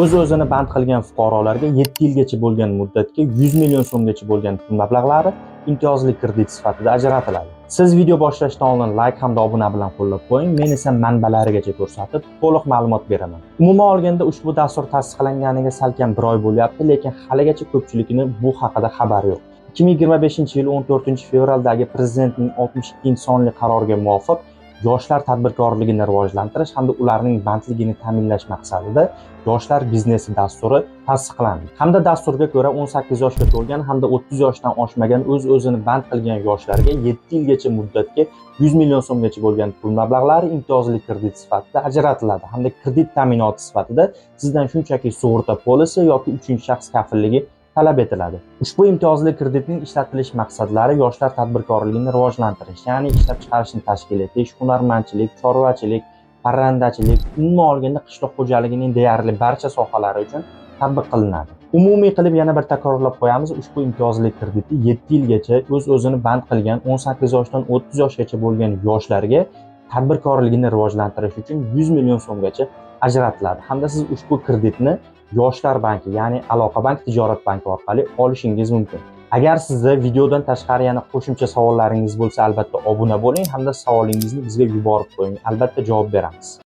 O'z-o'zini band qilgan fuqarolarga 7 yilgacha bo'lgan muddatga 100 million so'mgacha bo'lgan pul mablag'lari imtiyozli kredit sifatida ajratiladi. Siz video boshlashdan oldin layk hamda obuna bilan qo'llab qo'ying. Men esa manbalarigacha ko'rsatib, to'liq ma'lumot beraman. Umuman olganda, ushbu dastur tasdiqlanganiga salkam bir oy bo'lyapti, lekin haligacha ko'pchilikni bu haqida xabari yo'q. 2025 yil 14 fevraldagi Prezidentning 62 sonli qaroriga muvofiq, yoshlar tadbirkorligini rivojlantirish hamda ularning bandligini ta'minlash maqsadida Yoshlar biznesi dasturi tasdiqlandi. Hamda dasturga ko'ra, 18 yoshga to'lgan hamda 30 yoshdan oshmagan o'z-o'zini band qilgan yoshlarga 7 yilgacha muddatga 100 million so'mgacha bo'lgan pul mablag'lari imtiyozli kredit sifatida ajratiladi hamda kredit ta'minoti sifatida sizdan shunchaki sug'urta polisi yoki uchinchi shaxs kafilligi talab etiladi. Ushbu imtiyozli kreditning ishlatilish maqsadlari yoshlar tadbirkorligini rivojlantirish, ya'ni ishlab chiqarishni tashkil etish, hunarmandchilik, chorvachilik, parrandachilik, umuman olganda qishloq xo'jaligining deyarli barcha sohalari uchun tatbiq qilinadi. Umumiy qilib yana bir takrorlab qo'yamiz, ushbu imtiyozli kreditni 7 yilgacha o'z-o'zini band qilgan 18 yoshdan 30 yoshgacha bo'lgan yoshlarga tadbirkorligini rivojlantirish uchun 100 million so'mgacha ajratiladi hamda siz ushbu kreditni Yoshlar banki, ya'ni Aloqa bank, Tijorat banki orqali olishingiz mumkin. Agar sizda videodan tashqari yana qo'shimcha savollaringiz bo'lsa, albatta obuna bo'ling hamda savolingizni bizga yuborib qo'ying. Albatta javob beramiz.